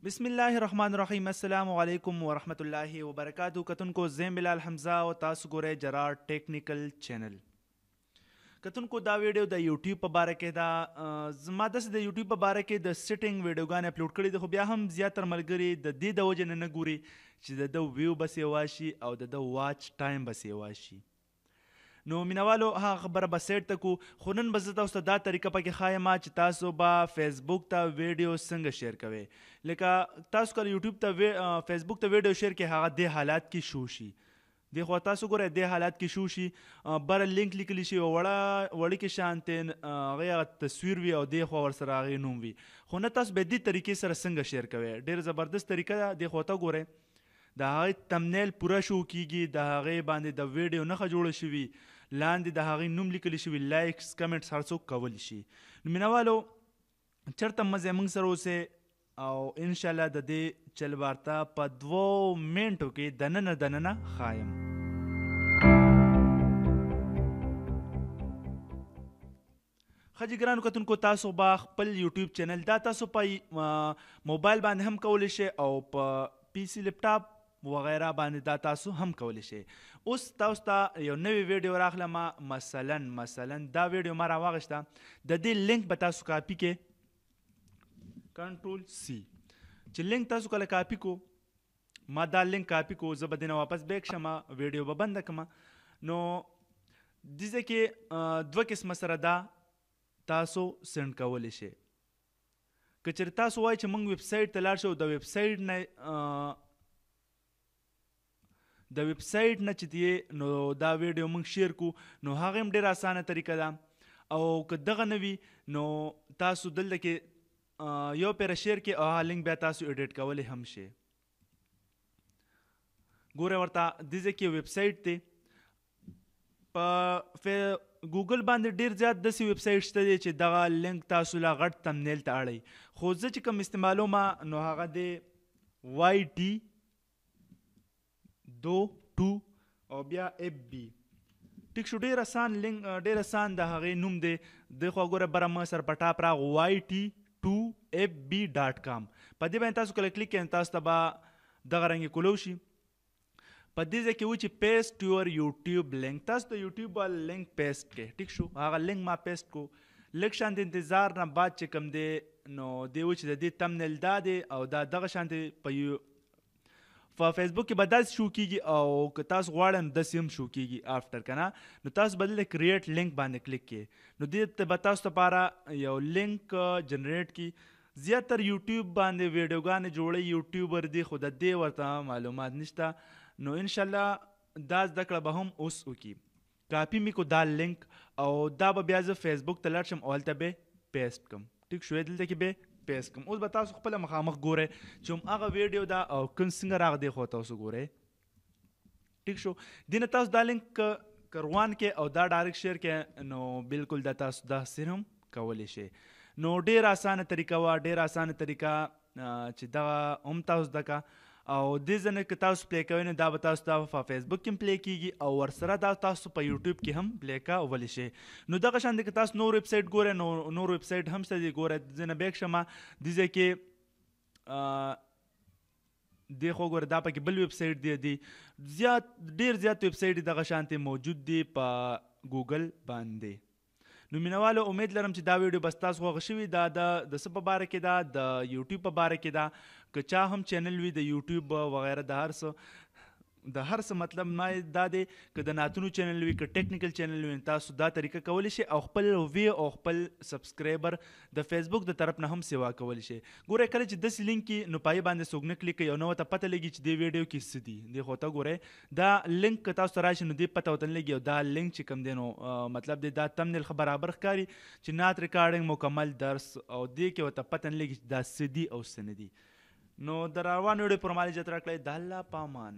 بسم الله الرحمن الرحیم. السلام علیکم ورحمت الله وبرکاتو. کتونکو، زیم بلال حمزه او تاسو ګورئ جرار ټیکنیکل چینل. کتونکو، دا ویډیو د یوټیوب په باره کې ده. زما داسې د یوټیوب په باره کې د سیټینګ ویډیوګانې اپلوډ کړې دي، خو بیا هم زیاتر ملګري د دې د وجې نه نه ګوري چې د ده ویو به سیوا شي او د ده واچ ټایم به سیوا شي. نو مینوالو، هغه خبره به سیټ ته کو، خو نن به زه تاسو ته دا طریقه پکې ښایم چې تاسو به فیسبوک ته ویډیو څنګه شیر کوئ. لکه تاسو کله یوټیوب ته فیسبوک ته ویډیو شیر کړئ، هغه دې حالات کې شو شي. دی خو تاسو ګورئ، دې حالات کې شو شي، بره لینک لیکلی شي، وړه وړوکې شانتې هغې هغه تصویر وي او دې خوا ورسره هغې نوم وي. خو نه، تاسو به دې طریقې سره څنګه شیر کوئ؟ ډېر زبردست طریقه ده. دې خوا ته ګورئ، د هغې تمنیل پوره شو کیږي، د هغې باندې د ویډیو نښه جوړه شوي، لاندې د هغې نوم لیکل شوي، لایکس، کمنټس هر څوک کولی شي. نو مینوالو، چېرته مه ځئ، موږ سره اوسئ او انشاءالله د دې چل ورته په 2 منټو کې دننه دننه ښایم. ښه جي ګرانو کتونکو، تاسو به خپل یوټیوب چینل دا تاسو په موبایل باندې هم کولی شئ او په پی سی، لپټاپ وغیرہ باندې دا تاسو هم کولی شئ. اوس تاسو ته یو نوې ویډیو راخلم. مثلا دا ویډیو ما راواغېسته، د دې لینک به تاسو کاپي کې، کنټرول سی. چې لینک تاسو کله کاپي کو، ما دا لینک کاپي کو، زه به دینه واپس بیک شم، ویډیو به بنده کړم. نو دې ځای کې دوه قسمه سره دا تاسو سند کولی شئ. که چېرې تاسو وایئ چې موږ ویب سایټ ته لاړ شو، د ویب سایټ نه چې دی نو دا ویډیو موږ شیر کو، نو هغه هم ډېره اسانه طریقه ده. او که دغه نه وي، نو تاسو دلته کې یو پیر شیر کې او هغه لینک بیا تاسو ایډیټ کولی هم شئ. ګوره ورته، دې ځای کې ویب سایټ دی. په ګوګل باندې ډیر زیات داسې ویب سایټ شته دی چې دغه لینک تاسو لا غټ تمنیل ته اړوي، خو زه چې کوم استعمالوم نو هغه دی وای ټي 2 2 او بیا اف بي. ټیک شو؟ ډیر اسان لینک، ډیر اسان د هغې نوم دی. د خو ګوره، بره ما سره په ټاپ راغ yt2fb.com. په دې باندې تاسو کله کلیک کړئ، تاسو ته به دغه رنګ کولو شي. په دې ځای کې و چې پیسټ یور یوټیوب لینک، تاسو د یوټیوب لینک پیسټ کړئ. ټیک شو؟ هغه لینک ما پیسټ کو. لږ شان د انتظار نه بعد چې کوم دی نو دی و چې د دې تمنیل دا دی او دا دغه شان دی. په فیسبوک کې به داسې شو کیږي او که تاسو غواړئ نو داسې هم شو کیږي افټر کنه. نو تاسو به دلته کریټ لینک باندې کلیک کړئ، نو دې ته به تاسو لپاره یو لینک جنریټ کی. زیاتر یوټیوب باندې ویډیوګانې جوړوي، یوټیوبر دي، خو د دې ورته معلومات نشته. نو انشاءالله دا زده کړه به هم اوس وکړي. کاپي مې کو دا لینک او دا به بیا زه فیسبوک ته لاړ شم او هلته به پیسټ کړم. ټیک شو؟ دلته کې به پیسټ کړم. اوس به تاسو خپله مخامخ ګورئ چې هم هغه ویډیو ده او کوم څنګه راغ دی. خو تاسو ګورئ، ټیک شو؟ دینه تاسو دا لینک کروان کې او دا ډایرکټ شیر کې، نو بالکل دا تاسو دا هم کولی شئ. نو ډیر اسانه طریقه وه، ډیر اسانه طریقه چې دغه هم تاسو زده که. او دې ځنه که تاسو پلی کوئ، نو دا به تاسو ته په فیسبوک کې هم پلی کیږي او ورسره دا تاسو په یوټیوب کې هم پلی کولی شئ. نو دغه شان دی، که تاسو نور ویب سایټ ګورئ، نو نور ویب سایټ هم شته دی. ګورئ، زه نه بیک شم، دې ځای کې دی خو ګوره، دا پکې بل ویب سایټ دی. زیات، ډیر زیات ویب سایټ دغه شانتې موجود دی په ګوګل باندې. نو مینوالو، امید لرم چې دا ویډیو به ستاسو خوښه شوي. دا د څه په باره کې ده؟ د یوټیوب په باره کې ده. که چا هم چینل وي د یوټیوب وغیره، د هر څه، مطلب ما دا دی که د نعتونو چینل وي، که ټیکنیکل چینل وي، تاسو دا طریقه کولی شئ او خپل وی او خپل سبسکرایبر د فیسبوک د طرف نه هم سیوا کولی شئ. ګوره، کله چې داسې لینک کې نو پای باندې څوک نه کلیک کوي او نو ورته پته لګي چې دې ویډیو کې څه دي. دې خو ته ګوره، دا لینک که تاسو ته راشي نو دې پته ورته نه لګي. او دا لینک چې کوم دی نو مطلب دی دا تمنیل ښه برابر ښکاري چې نعت ریکارډینګ مکمل درس، او دې کې ورته پته نه لګي چې دا څه دي او څه نه دي. نو د روان ویډیو پر مالي اجازه راکړئ. د الله پامان.